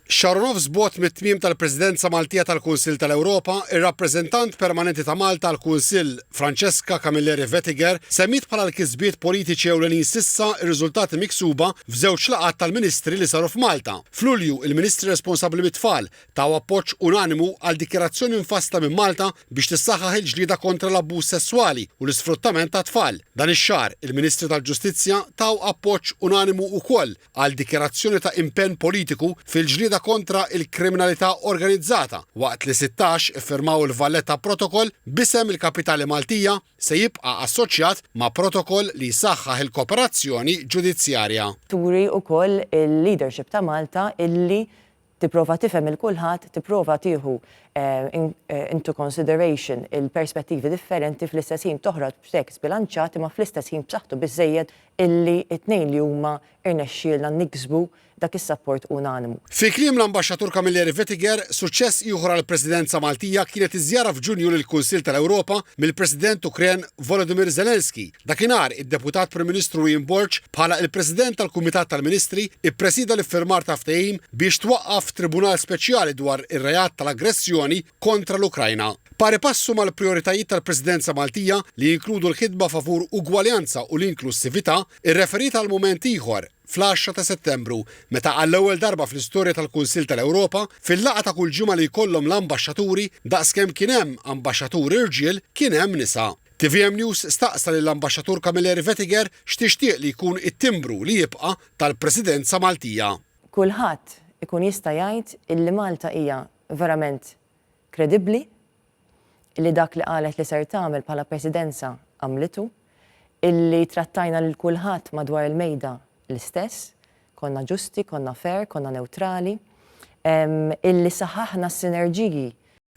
Xahar u nofs bogħod mit-tmiem tal-Presidenza Maltija tal-Kunsill tal-Ewropa, ir-Rappreżentant Permanenti ta' Malta għall-Kunsill, Francesca Camilleri Vettiger, semmiet bħala l-kisbiet politiċi ewlenin s'issa r-riżultati miksuba f'żewġ laqgħat tal-Ministri li saru f'Malta. F'Lulju, il-Ministri responsabbli mit-tfal taw appoġġ unanimu għal dikjarazzjoni mfassla minn Malta biex tissaħħaħ il-ġlieda kontra l-abbuż sesswali u l-isfruttament tat-tfal. Dan ix-xahar, il-Ministri tal-Ġustizzja taw appoġġ unanimu wkoll għal dikjarazzjoni ta' impenn politiku fil-ġlieda kontra l-kriminalità organizzata, waqt li 16 iffirmaw il-Valletta Protocol b'isem il-kapitali Maltija se jibqa' assoċjat ma' protokoll li jsaħħaħ il-kooperazzjoni ġudizzjarja. Turi wkoll il-leadership ta' Malta illi tipprova tifhem 'il kulħadd, tipprova tieħu into consideration il-perspettivi differenti fl-istess ħin toħroġ b'tekst bilanċat imma fl-istess ħin b'saħħtu biżżejjed illi t-tnejn li huma rnexxielna niksbu dak is-sapport unanimu. Fi kliem l-Ambaxxatur Camilleri Vettiger, suċċess ieħor għall-Presidenza Maltija kienet iż-żjara f'Ġunju lill-Kunsill tal-Ewropa mill-President Ukren Volodymyr Zelensky. Dakinhar, id-Deputat Prim Ministru Ian Borg, bħala il-President tal-Kumitat tal-Ministri, ippresieda l-iffirmar ta' ftehim biex twaqqaf Tribunal Speċjali dwar ir-reat tal-aggressjoni kontra l-Ukrajna. Pari passu mal-prijoritajiet tal-Presidenza Maltija li jinkludu l-ħidma favur ugwaljanza u l-inklussività, irreferiet għal mument ieħor, fl-għaxra ta' Settembru, meta għall-ewwel darba fl-istorja tal-Kunsill tal-Ewropa, fil-laqgħa ta' kull ġimgħa li jkollhom l-ambaxxaturi, daqskemm kien hemm ambaxxaturi rġiel, kien hemm nisa. Tvm News staqsa lill-Ambaxxatur Camilleri Vettiger x'tixtieq li jkun it-timbru li jibqa' tal-Presidenza Maltija. Kulħadd ikun jista' jgħid illi Malta hija verament kredibbli, illi dak li qalet li ser tagħmel bħala Presidenza għamlitu, illi trattajna lil kulħadd madwar il-mejda l-istess, konna ġusti, konna fair, konna newtrali, illi saħaħna s-sinerġiji.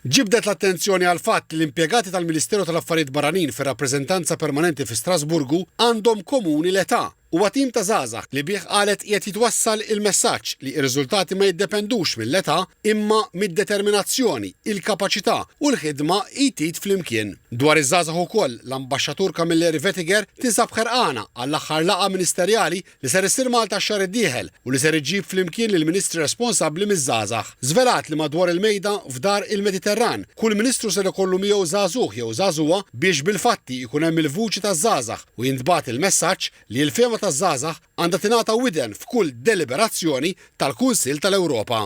Ġibdet l-attenzjoni għall-fatt li l-impjegati tal-Ministeru tal-Affarijiet Barranin fir-Rappreżentanza Permanenti fi Strasburgu għandhom komuni l-età. Huwa tim ta' żgħażagħ li bih qalet qiegħed jitwassal il-messaġġ li r-riżultati ma jiddependux mill-età imma mid-determinazzjoni, il-kapaċità u l-ħidma id id flimkien. Dwar iż-żgħażagħ ukoll, l-Ambaxxatur Camilleri Vettiger tinsab ħerqana għall-aħħar laqgħa ministerjali li ser issir Malta x-xahar id-dieħel u li ser iġġib flimkien lill-Ministri responsabbli miż-żgħażagħ. Żvelat li madwar il-mejda f'Dar il-Mediterran, kull Ministru ser ikollu miegħu żagħżugħ jew żagħżugħa biex bil-fatti jkun hemm il-vuċi taż-żgħażagħ u jintbagħat il-messaġġ li l-fehma taż-żgħażagħ għandha tingħata widen f'kull deliberazzjoni tal-Kunsill tal-Ewropa.